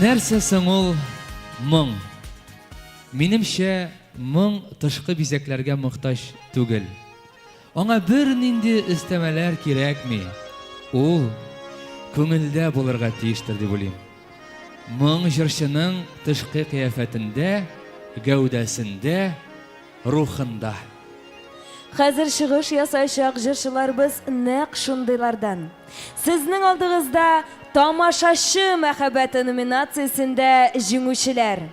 Нәрсә соң ул моң? Минемчә, моң тышкы бизәкләргә мохтаҗ түгел. Аңа бернинди өстәмәләр кирәкми. Ул күңелдә булырга тиештер дип уйлыйм. Моң җырчының тышкы кыяфәтендә, гәүдәсендә, рухында. Хәзер чыгыш ясаячак җырчыларыбыз нәкъ шундыйлардан. Сезнең алдыгызда Тамашачы мәхәббәте номинациясендә җиңүчеләр.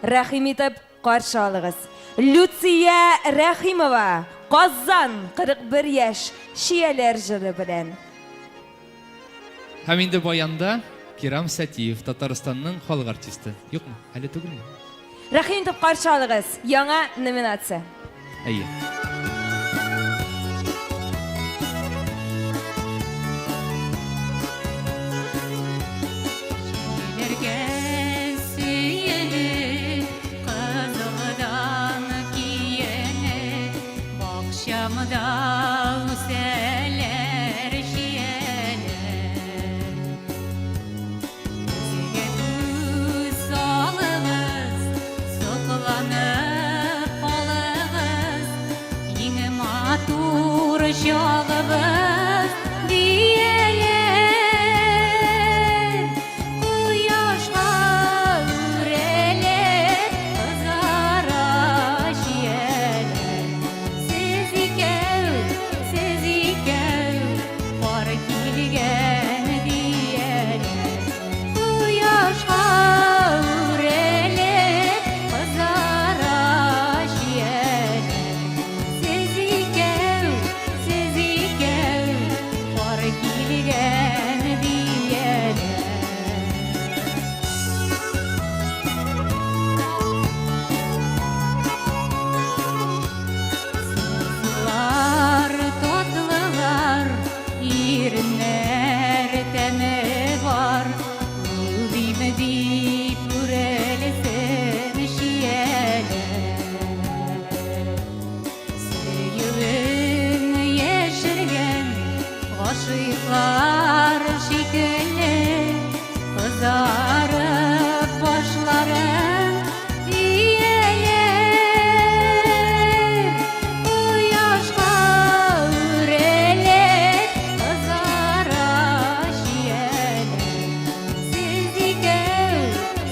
Рәхим итеп каршы алыгыз. Люция Рәхимова, Казан, 41 яшь, Чияләр җыры белән. Һәм инде баянда Кирам Сәтиев, Татарстанның халык артисты. Юкмы? Әле түгелме? Рәхим итеп каршы алыгыз, яңа номинация. Әйе. Чияләргә сөенеп, кызылдан киенеп, Бакчамда үсәләр чияләр. Күзгә күз салыгыз, сокланып калыгыз, Иң матур чагыбыз дияләр. Кояшка үрелеп кызара чияләр. Сез икәү, сез икәү, пар килгән дияләр. Кояшка үрелеп кызара чияләр. Сез икәү, сез икәү, пар килгән дияләр. Сусылар, татлылар, иреннәр тәме бар. Үбим дип үрелсен чияләр. Сөюен яшергән гашыйклар шикелле кызарып башларын ияләр. Кояшка үрелеп кызара чияләр. Сез икәү,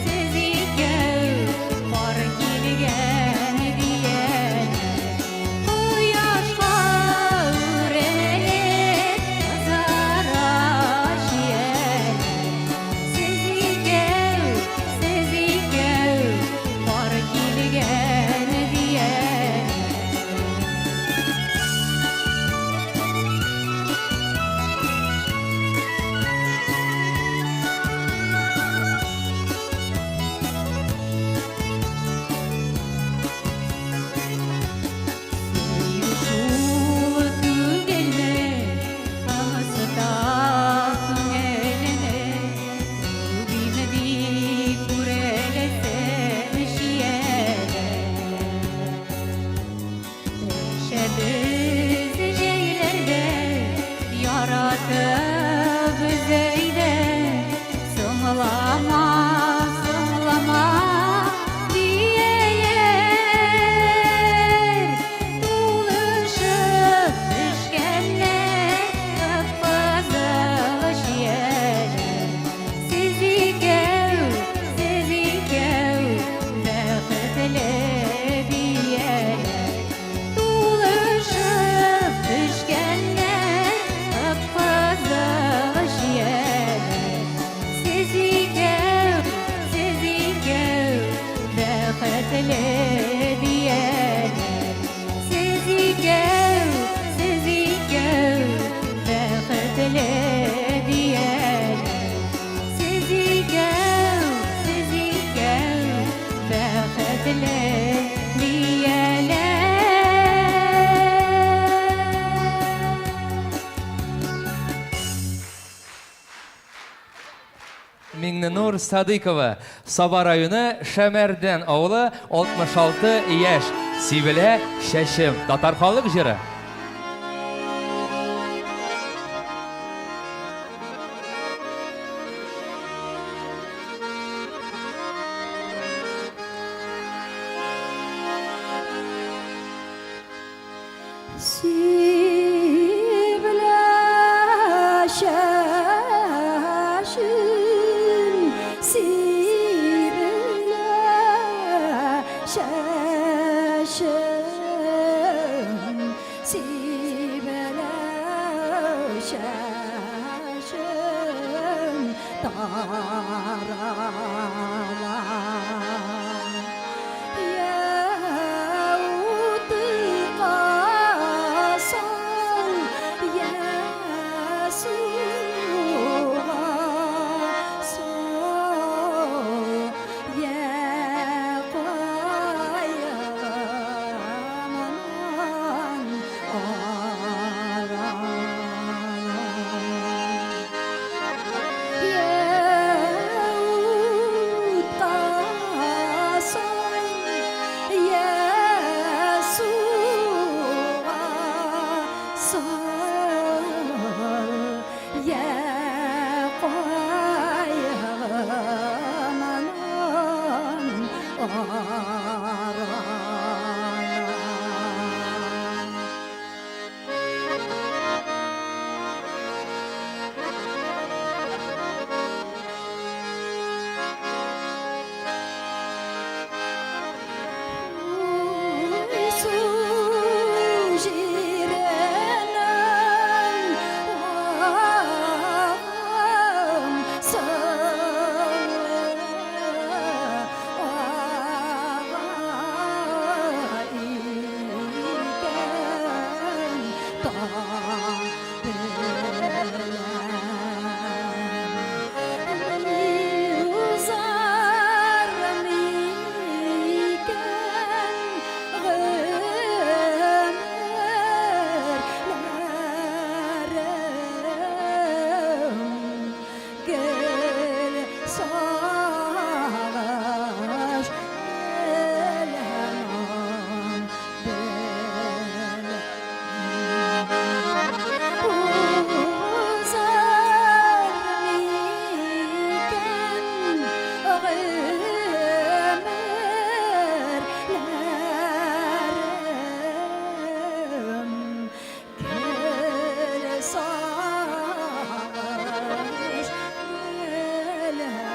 сез икәү, пар килгән дияләр. Кояшка үрелеп кызара чияләр. Сез икәү, сез икәү, пар килгән дияләр. Сөю шул түгелме, аңсыта күңелне, Үбим дип үрелсен чияләр. Төшәбез җәйләрдә, яратып зәйдә, Соңлама, соңлама, дияләр. Тулышып пешкәннәр кып-кызыл чияләр. Сез икәү, сез икәү, бәхетле дияләр. Тулышып пешкәннәр кып-кызыл чияләр. Сез икәү, сез икәү, бәхетле дияләр. Сез икәү, сез икәү, бәхетле дияләр. Сез икәү, сез икәү, бәхетле дияләр. Миңненур Садыйкова, Саба районы Шәмәрдән авылы, 66 яшь. Сибелә чәчем. Татар халык җыры. Шәшем сибелә, шәшем сибелә, шәшем тарала. Я утка сал, я суга сал, я каегымнан арала. Я утка сал, я суга сал, я каегымнан арала. Уйсу җиренең агым суы ага икән таң белән. Узар микән гомерләрем, гел сагыш белән белән. Узар микән гомерләрем, гел сагыш белән белән.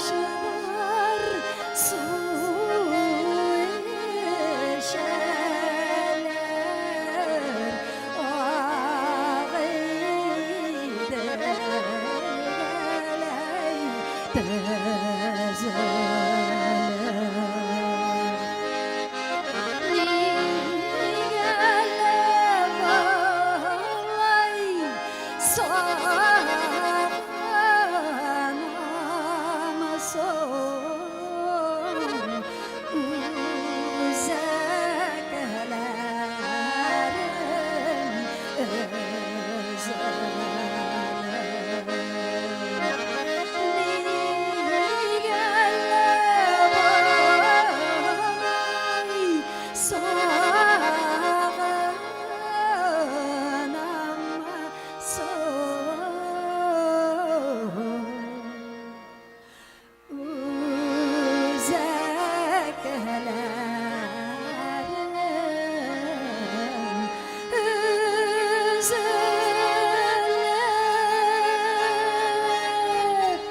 Сандугачлар су эчәләр, Агыйделгә тезелеп. Нигә болай сагынам соң үзәкләрем өзелеп? Нигә болай сагынам соң Үзәкләрем өзелеп?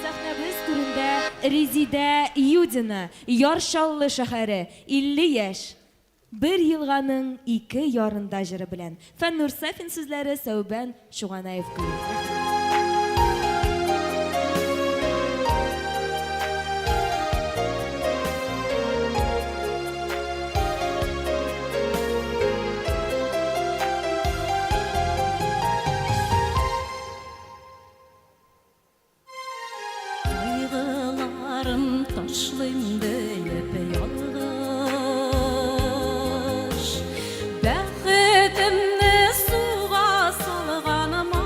Сәхнәбез түрендә Резидә Юдина, Яр Чаллы шәһәре, 50 яшь. Бер елганың ике ярында җыры белән. Фәннур Сафин сүзләре, Сәүбән Чуганаев көе. Кайгыларым ташлыйм диеп ялгыш, Бәхетемне суга салганыма.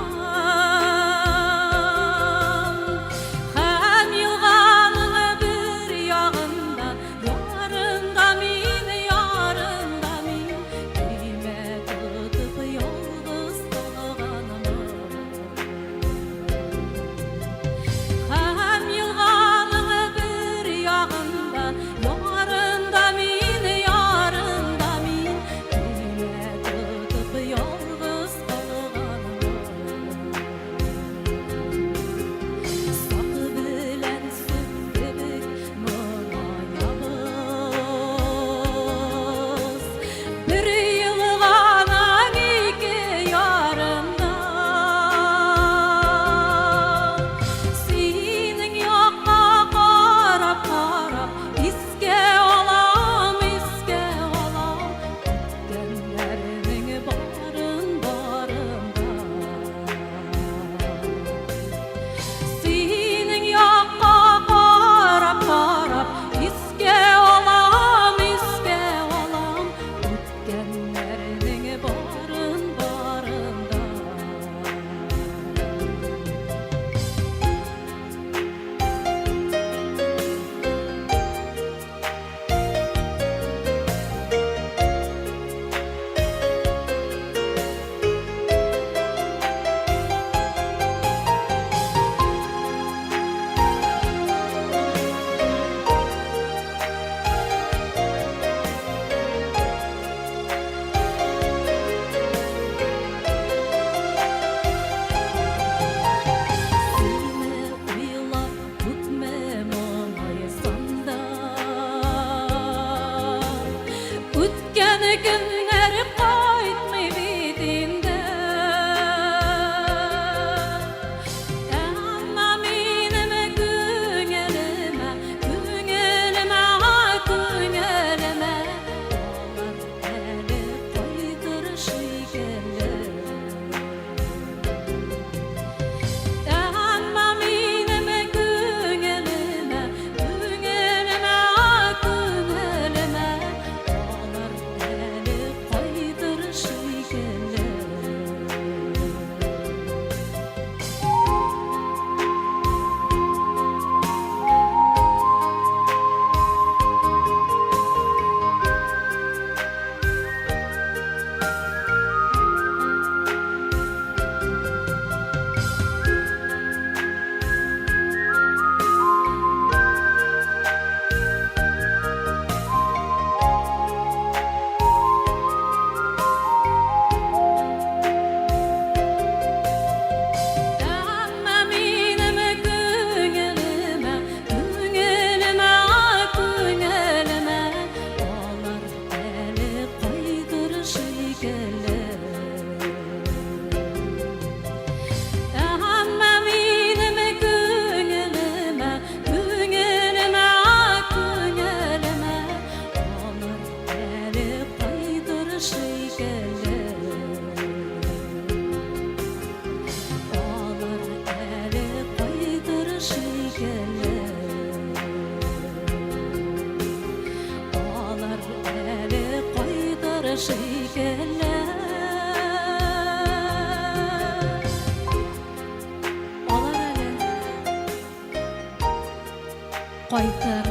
Кайтыр.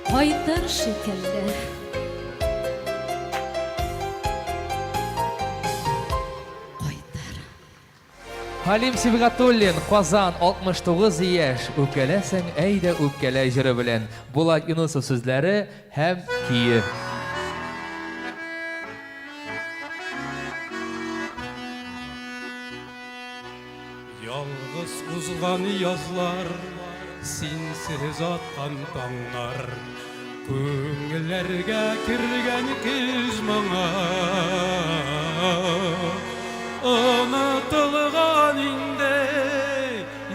Кайтыр шикелле. Кайтыр. Хәлим Сибгатуллин, Казан, 69 яшь, Үпкәләсәң, әйдә үпкәлә җыры белән. Булат Юнусов сүзләре һәм көе. Ялгыз узган язлар, синсез аткан таңнар, Күңелләргә кергән көз моңы. Онытылган инде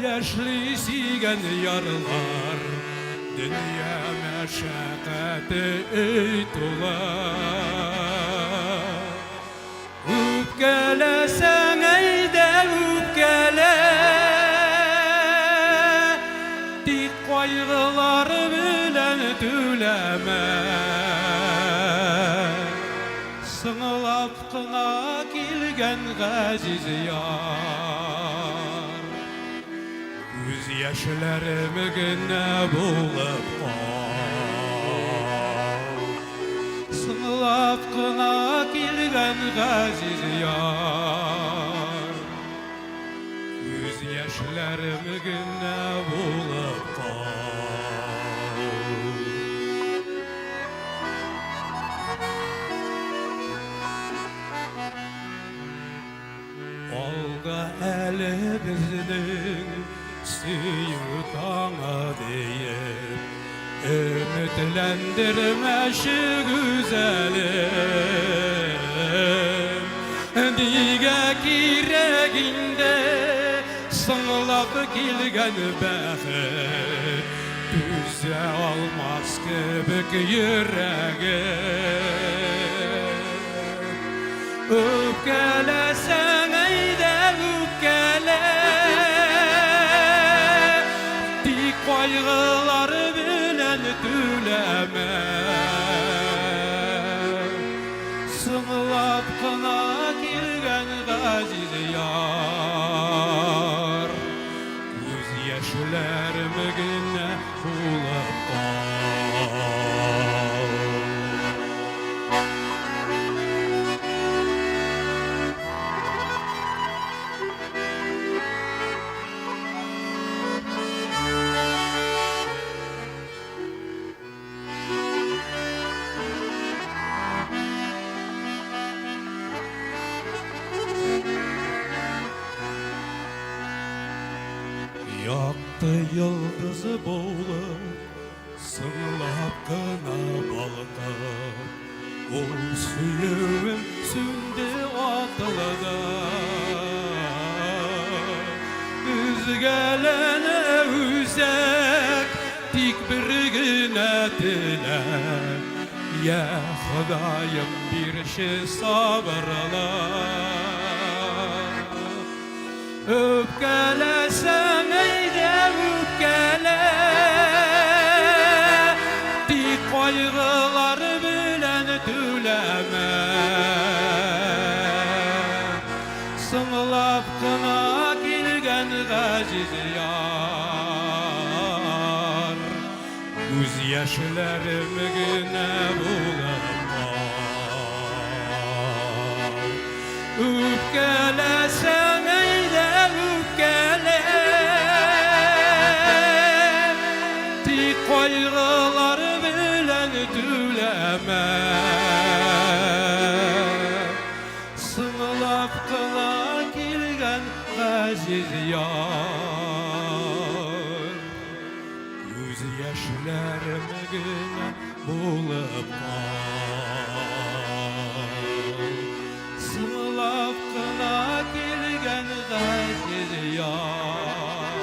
яшьли сөйгән ярлар, Дөнья мәшәкате өй тулы. Үпкәләсәң, әйдә, үпкәлә, Тик кайгылар белән түләмә. Соңлап кына килгән газиз яр, Күз яшьләрем генә булып кал. Соңлап кына килгән газиз яр, Күз яшьләрем генә булып кал. Алда әле безнең сөю таңы диеп, Өметләндермәче гүзәлем. Нигә кирәк инде соңлап килгән бәхет, Түзә алмас кебек йөрәгем. Үпкәләсәң, әйдә, үпкәлә, Тик кайгылар белән түләмә. Соңлап кына килгән газиз яр, Күз яшьләрем генә булып кал. Якты йолдызы булып, Соңлап кына балкып, Ул сөюем сүнде атылды. Өзгәләнә үзәк, Тик бер генә теләк, Йә Ходаем, бирче сабырлык. Үпкәләсәң, әйдә, үпкәлә, Тик кайгылар белән түләмә. Соңлап кына килгән газиз яр, Күз яшьләрем генә булып кал. Үпкәләсәң, әйдә, үпкәлә, Тик кайгылар белән түләмә. Соңлап кына килгән газиз яр, Күз яшьләрем генә булып кал. Соңлап кына килгән газиз яр,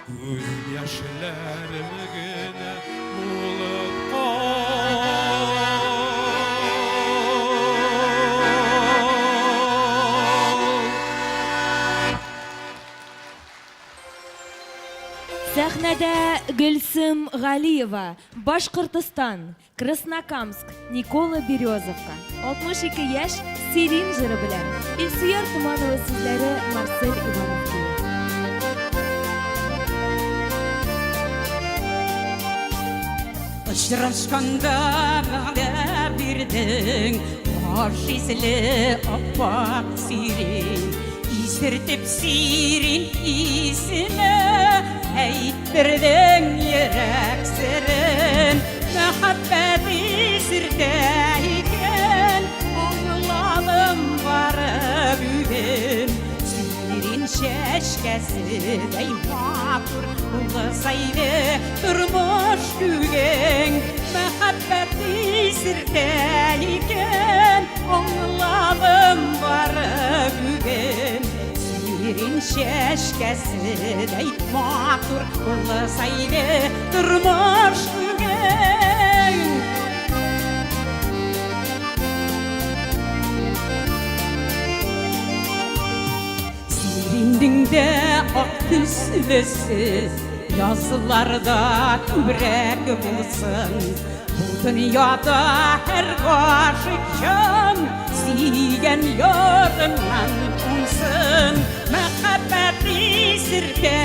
Күз яшьләрем генә булып кал. Сәхнәдә Гөлсем Галиева, Башкортостан, Краснокамск, Никола Березовка, 62 яшь, Сирин җыры белән. Илсөяр Томанова сүзләре, Марсель Иванов көе. Очрашканда вәгъдә бирдең, Аш исле аппак сирень, Исертеп сирень исенә, Әйттердең йөрәк серен. Мәхәббәт исертә икән, Аңладым бары бүген. Сирень чәчкәседәй матур булса иде тормыш бүген. Мәхәббәт исертә икән, Аңладым бары бүген. Сирень чәчкәседәй матур булса иде тормыш бүген. Сиреньнең дә ак төслесе язларда күбрәк булсын. Бу дөньяда һәр гашыйк җан сөйгән ярыннан уңсын. Мәхәббәт исертә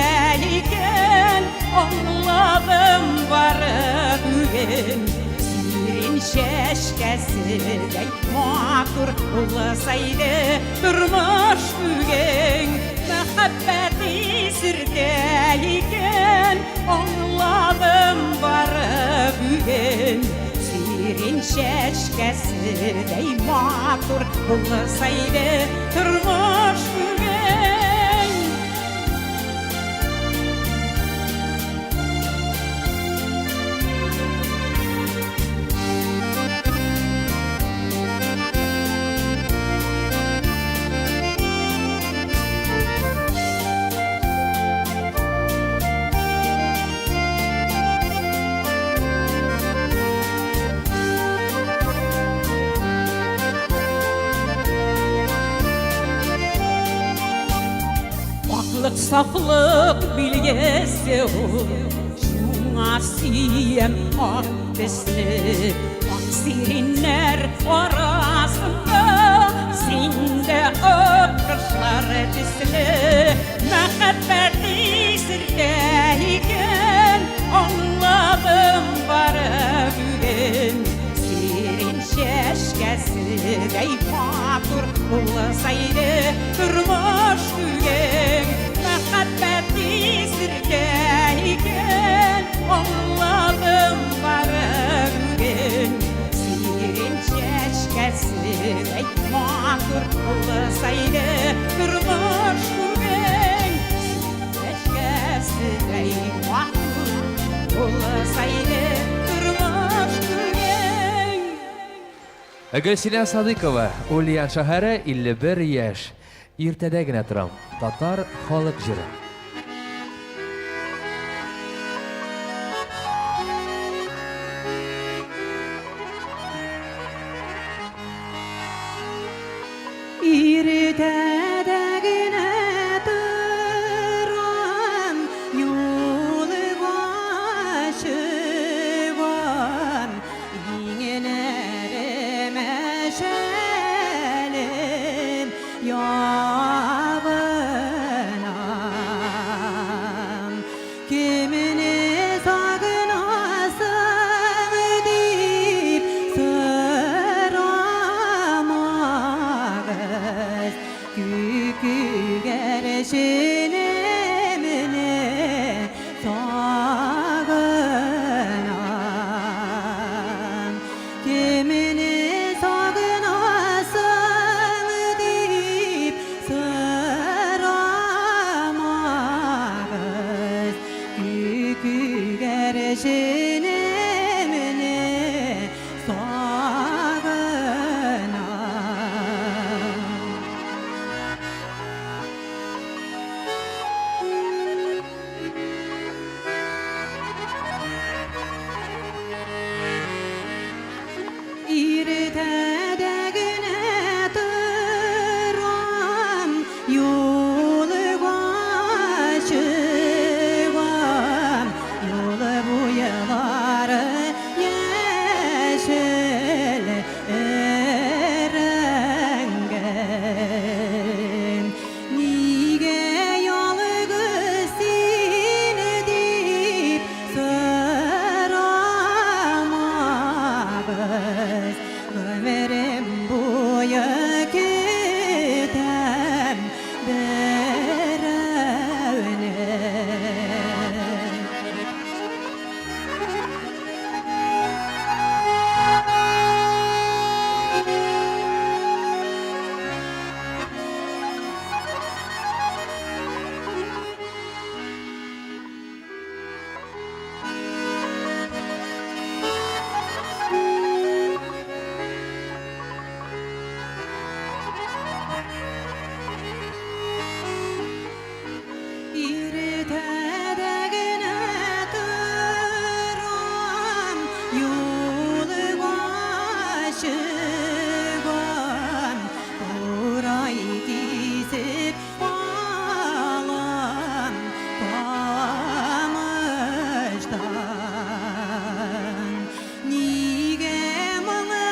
икән, Аңладым бары бүген. Сирень чәчкәседәй матур булса иде тормыш бүген. Мәхәббәт исертә икән, Аңладым бары бүген. Сирень чәчкәседәй матур булса иде тормыш бүген. Аклык, сафлык билгесе ул, Шуңа сөям ак төсне. Ак сиреньнәр арасында Син дә ак кошлар төсле. Мәхәббәт исертә икән, Аңладым бары бүген. Сирень чәчкәседәй матур булса иде тормыш бүген. Мәхәббәт исертә икән, Аңладым бары бүген. Сирень чәчкәседәй матур булса иде тормыш бүген. Чәчкәседәй матур булса иде тормыш бүген. Гөлсинә Садыкова, Ульян шәһәре, 51 яшь. Иртәдә генә торам. Татар халык җыры. Иртәдә генә торам, юлга чыгам, иңнәремә шәлем ябынам. Гомерем буе көтәм берәүне. Иртәдә генә торам, юлга чыгам, курай кисеп алам камыштан. Нигә моңлы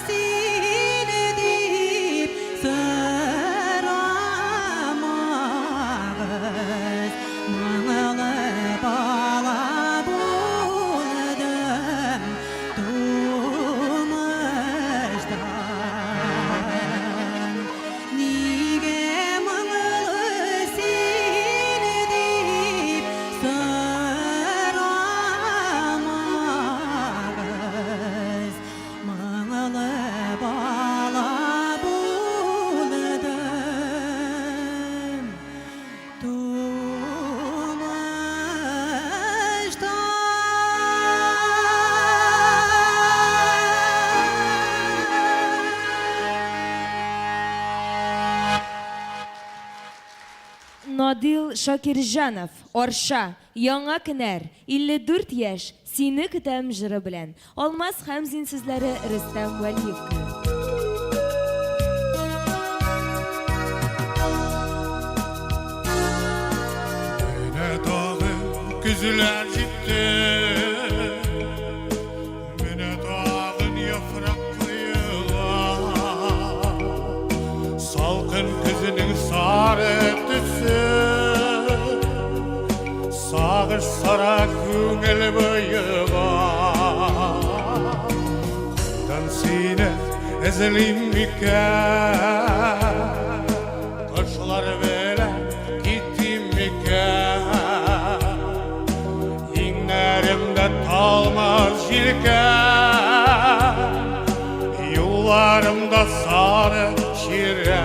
син дип сорамагыз, моңлы бала булдым тумыштан. Нигә моңлы син дип сорамагыз, моңлы бала булдым тумыштан. Надил Шакирҗанов, Арча, Яңа Кенәр, 54 яшь, Сине көтәм җыры белән. Алмаз Хәмзин сүзләре, Рөстәм Вәлиев көе. Менә тагын көзләр җитте, Менә тагын яфрак коела. Салкын көзнең сары төсе, Сагыш сара күңел буега. Кайдан сине эзлим микән? Кошлар белән китим микән? Иңнәремдә талмас җилкән, Юлларымда сары чирәм.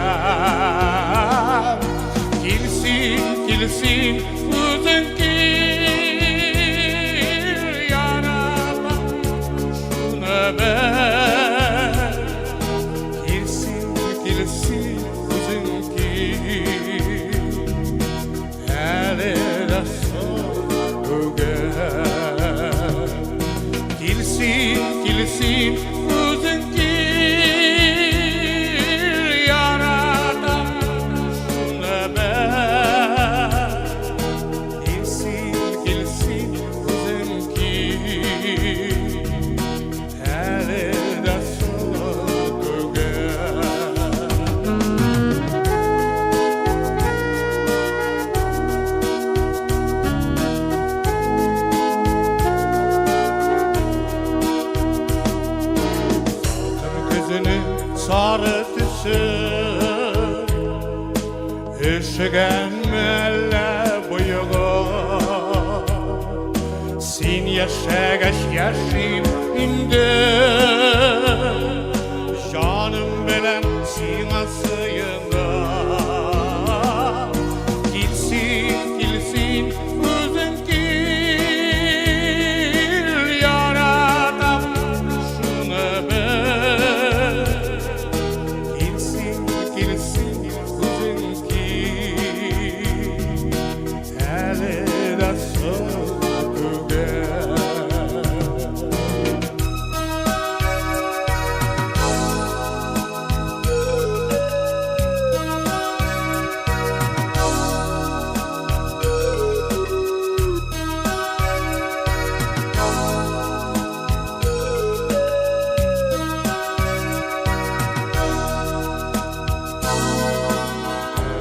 Кил син, кил син, үзең кил, яратам, шуны бел. Кил син, кил син, үзең кил, әле дә соң түгел. Кил син, кил син, үзең кил, яратам, шуны бел. Кил син, кил син, үзең кил, әле дә соң түгел. Салкын көзнең сары төсе, Өшегән мәллә боегың? Син яшәгәч яшим инде, Җаным белән сиңа сыенам. Кил син, кил син, үзең кил, Яратам, шуны бел. Кил син, кил син, үзең кил, әле дә соң түгел.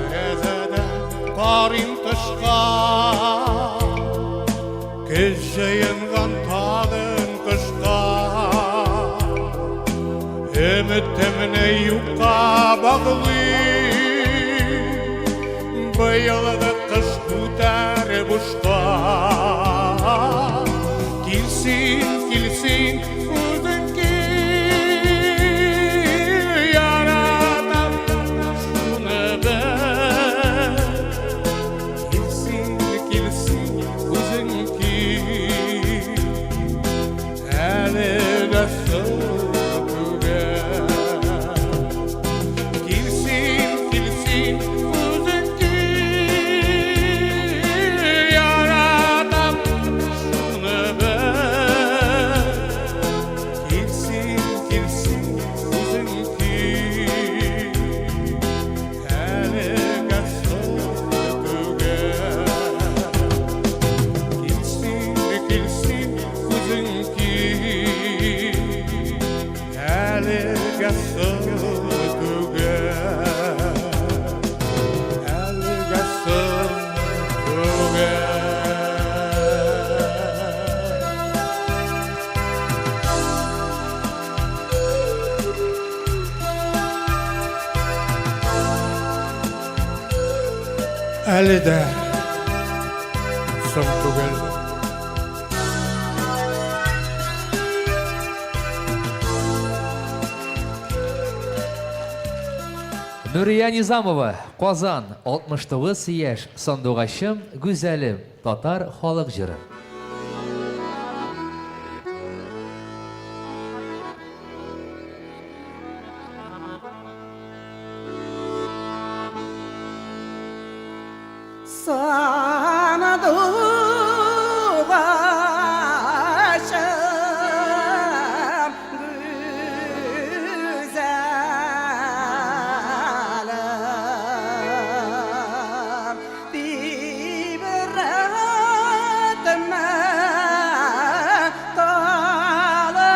Тәрәзәдән карыйм тышка, Көз җыенган тагын кышка. Өметемне юкка баглыйм. Быелгы кыш үтәр бушка. Килсин, килсин, үзең кил. Яратам шуны бел. Килсин, килсин, үзең кил. Әле дә соң түгел. Килсин, килсин, үзең кил. Яратам шуны бел. Килсин, килсин, үзең кил. Әлегә соң түгел. Килсин, килсин, үзең кил. Әлегә соң түгел. Әлегә соң түгел. Әле дә соң түгел. Нурия Низамова, Казан, 69 яшь, Сандугачым, гүзәлем, татар халык җыры. Сандугачым, гүзәлем, тибрәтмә талы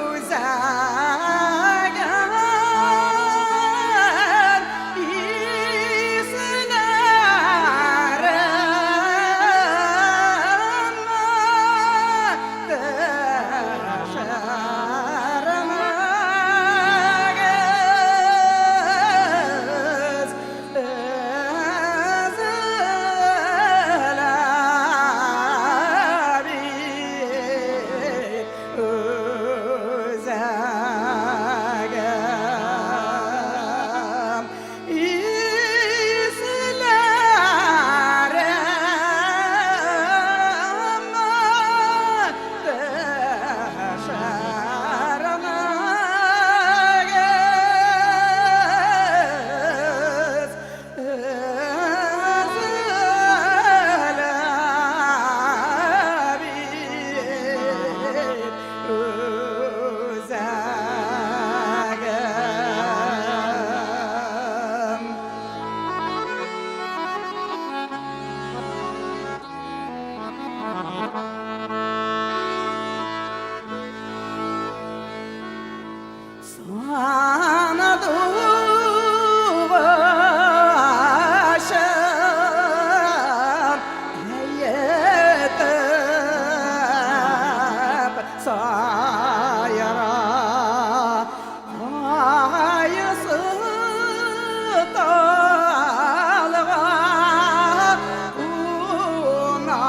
үзәгем, исләрем төшермәгез, өзелә үзәгем. Исләрем төшермәгез, өзелә бит үзәгем. Сандугачым, әйтеп сайра, кайсы талга кунасың,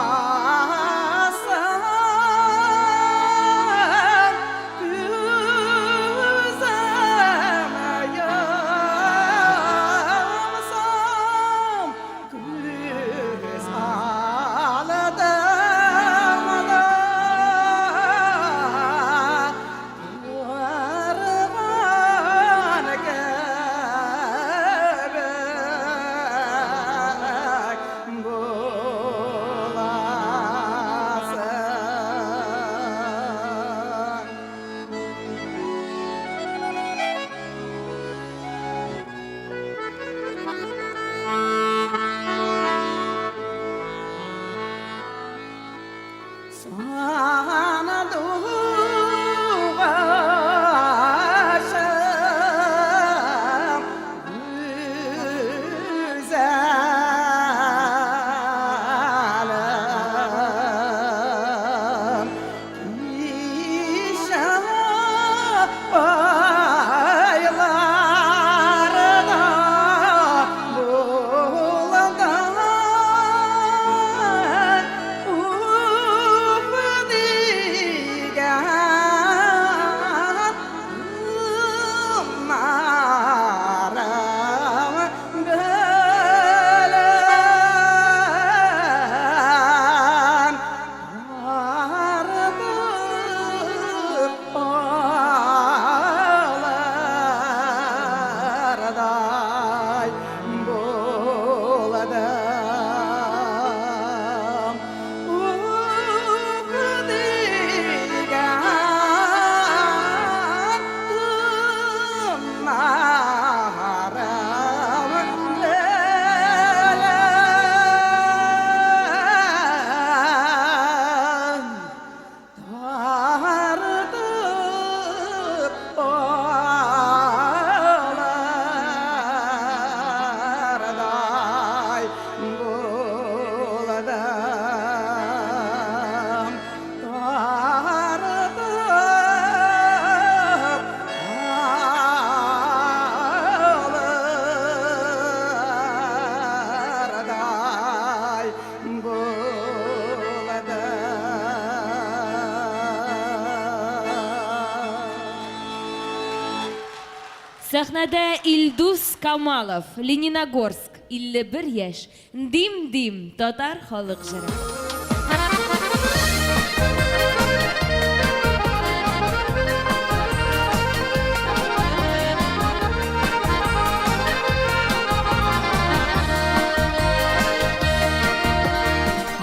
Сәхнәдә Илдус Камалов, Лениногорск, 51 яшь, Дим-дим, татар халык җыры.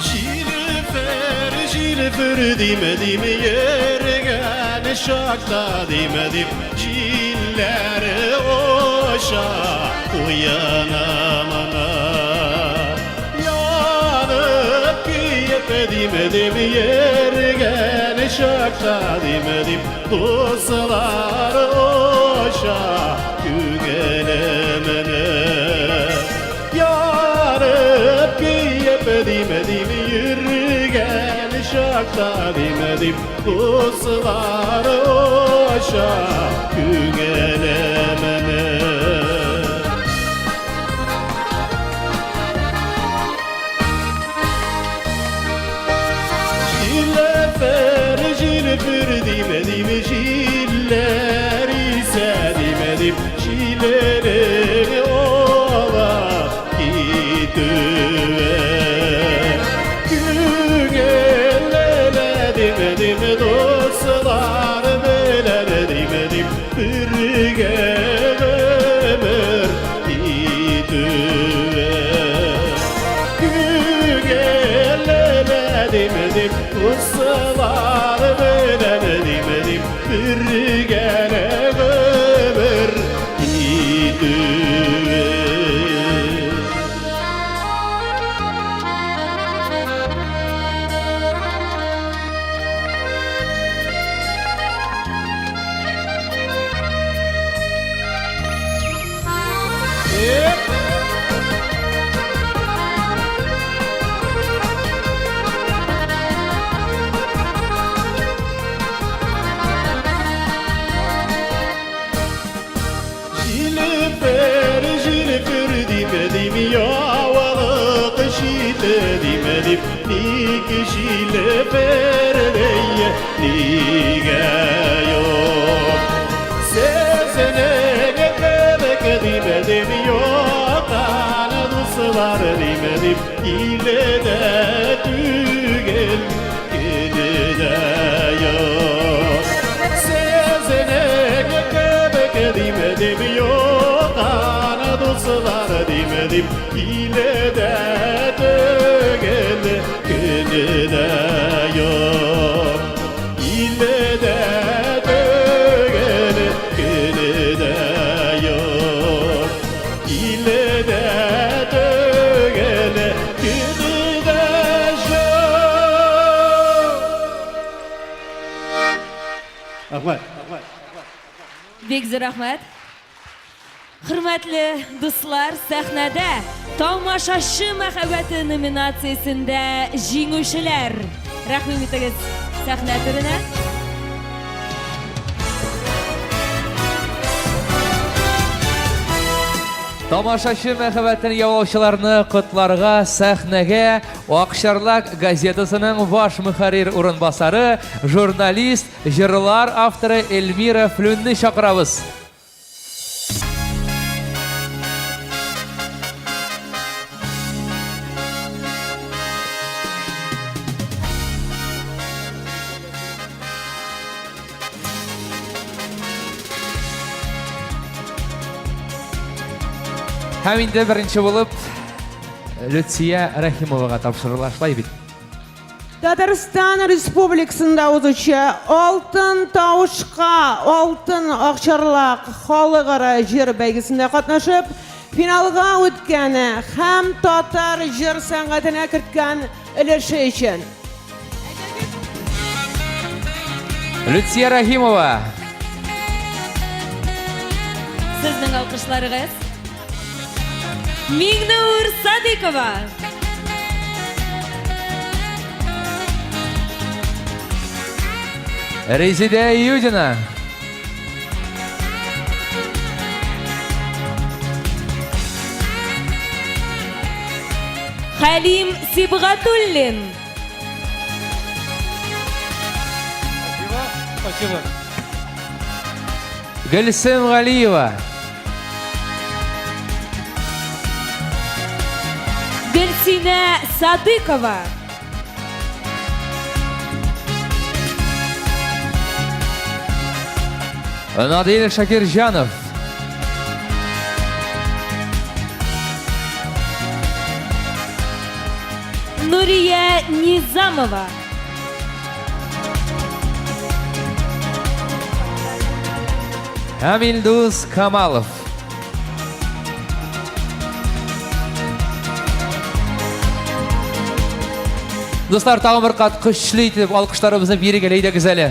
Җилефер, җилефер димәдим, йөргән чакта димәдим, җилләр оча куенымны. Янып көеп димәдим, йөргән чакта димәдим, дуслар оча күңелемне. Ярып көеп димәдим, йөргән чакта димәдим, дуслар оча күңелемне. Җилефер, җилефер димәдим, җилләр исә димәдим, җилленең ола китүе. Күңелемә димәдим, дуслар белән димәдим, бергә гомер итүе. Күңелемә димәдим, дуслар белән димәдим, бергә гомер итүе. Җилефер, җилефер димәдим, явалык җиле димәдим, ник җилефер нигә юк? Сезнең кебек димәдим, юктан дуслар димәдим, илдә түгел, көне дә юк. Сезнең кебек димәдим, юктан дуслар димәдим, илдә түгел, көне дә юк. Илдә түгел, көне дә юк. Илдә түгел, көне дә юк. Рәхмәт. Бик зур рәхмәт. Хөрмәтле дуслар, сәхнәдә Тамашачы мәхәббәте номинациясендә җиңүчеләр. Рәхим итегез сәхнә түренә. Тамашачы мәхәббәтен яулаучыларны котларга сәхнәгә Акчарлак газетасының баш мөхәррир урынбасары, журналист, җырлар авторы Эльмира Флүнне чакырабыз. Һәм инде беренче булып Люция Рәхимовага тапшырыла, шулай бит? Татарстан Республикасында узучы Алтын тавышка Алтын акчарлак халыкара җыр бәйгесендә катнашып, финалга үткән һәм татар җыр сәнгатенә керткән өлеше өчен. Люция Рәхимова. Сезнең алкышларыгыз. Миңнур Садыйкова. Резидә Юдина. Хәлим Сибгатуллин. Спасибо. Спасибо. Гөлсем Галиева. Фатинә Садыкова. Надил Шакирҗанов. Нурия Низамова. Һәм Илдус Камалов. Дуслар, тагын бер кат көчле итеп алкышларыбызны бирик әле, әйдәгез әле.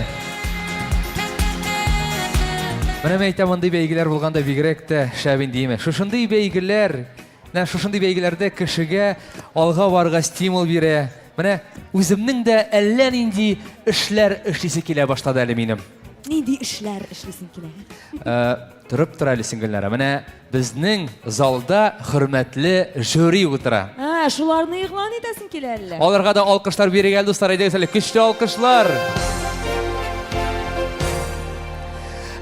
Менә мин әйтәм, мондый бәйгеләр булганда бигрәк тә шәп инде, димә. Шушындый бәйгеләр, менә шушындый бәйгеләрдә кешегә алга барырга стимул бирә. Менә үземнең дә әллә нинди эшләр эшлисе килә башлады әле минем. Нинди эшләр эшлисең килә? Э, Торып тор әле син, Гөлнара. Менә безнең залда хөрмәтле жюри утыра. А, шуларны игълан итәсең килә әллә? Аларга да алкышлар бирик әле, дуслар, әйдәгез әле, көчле алкышлар.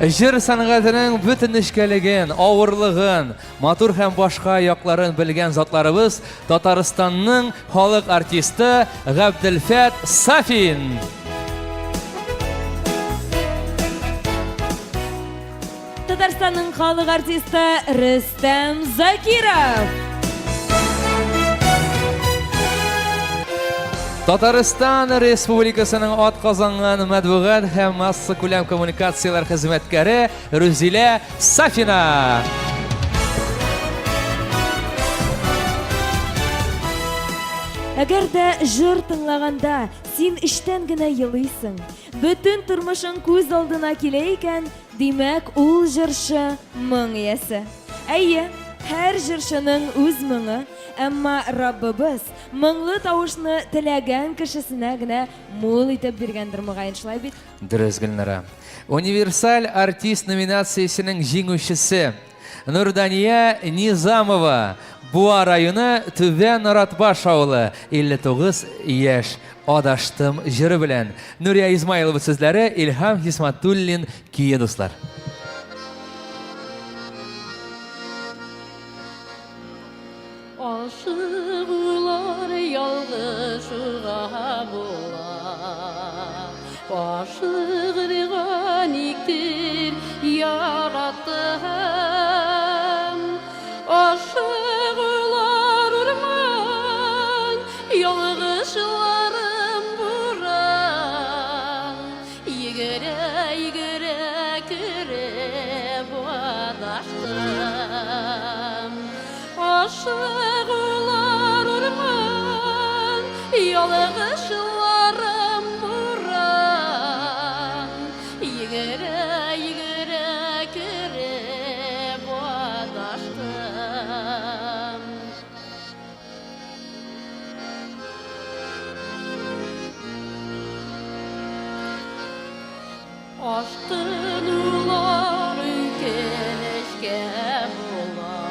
Җыр сәнгатенең бөтен нечкәлеген, авырлыгын, матур һәм башка якларын белгән затларыбыз Татарстанның халык артисты Габделфәт Сафин. Татарстанның халык артисты Рөстәм Закиров. Татарстан Республикасының атказанган матбугат һәм массакүләм коммуникацияләр хезмәткәре Рүзилә Сафина. Әгәр дә җыр тыңлаганда син эчтән генә елыйсың, Бөтен тормышың күз алдына килә икән, димәк, ул җырчы моң иясе. Әйе, һәр җырчының үз моңы, әмма Раббыбыз моңлы тавышны теләгән кешесенә генә мул итеп биргәндер, мөгаен, шулай бит? Дөрес, Гөлнара. Универсаль артист номинациясенең җиңүчесе Нурдания Низамова, Буа районы Түбән Наратбаш авылы, 59 яшь, Адаштым җыры белән. Нурия Измайлова сүзләре, Илһам Хисматуллин көе, дуслар. Ашыгулар ялгышуга була. Ашыгырга никтер яраттым. Ашыгулар урман, ялгышларым буран. Йөгерә-йөгерә кереп адаштым. Ашыгулар урман, ялгышларым буран. Йөгерә-йөгерә кереп адаштым. Ашкынулар үкенечкә була.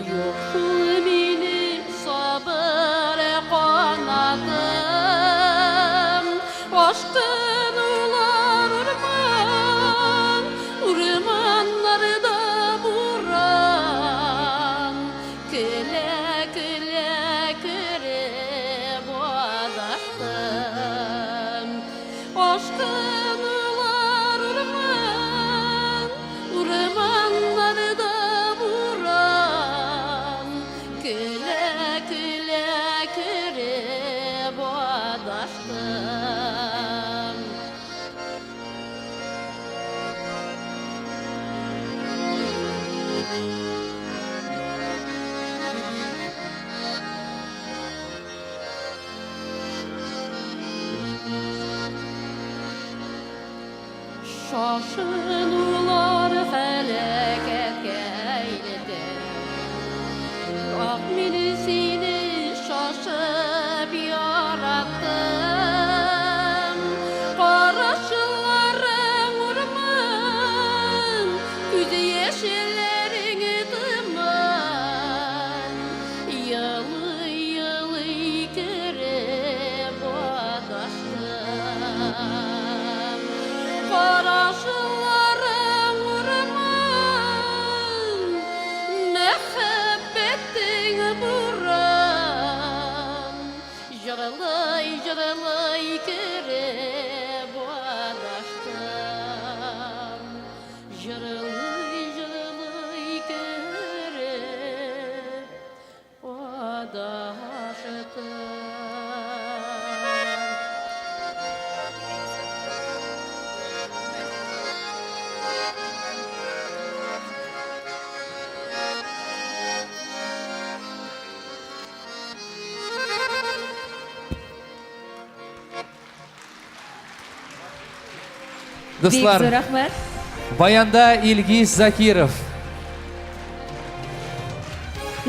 Юк шул минем сабыр канатым. Ашкынулар урман, урманнарда буран. Көлә-көлә кереп адаштым. Ашкынулар урман, урманнарда буран. Көлә-көлә кереп адаштым. Шашынулар һәлакәткә илтә. Ак мин сине шашып яраттым. Карашларың урман, күз яшьләрең томан. Елый-елый кереп адаштым. Карашларың. Җырлый, җырлый кереп адаштым. Дуслар, Бик зур рәхмәт. Баянда Илгиз Закиров.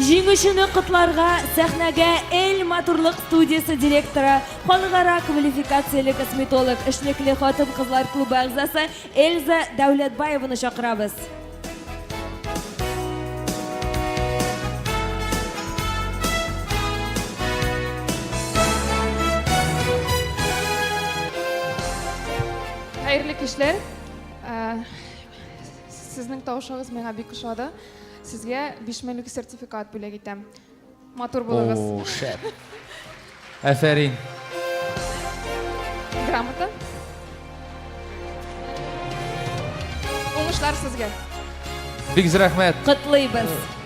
Җиңүчене котларга сәхнәгә Эл матурлык студиясе директоры, халыкара квалификацияле косметолог, эшлекле хатын-кызлар клубы әгъзасы Эльза Дәүләтбаеваны чакырабыз. Хәерле кичләр. Ә, Сезнең тавышыгыз миңа бик ошады. Сезгә 5 меңлек сертификат бүләк итәм. Матур булыгыз. О, шәп. Афәрин. Грамота. Уңышлар сезгә. Бик зур рәхмәт. Котлыйбыз.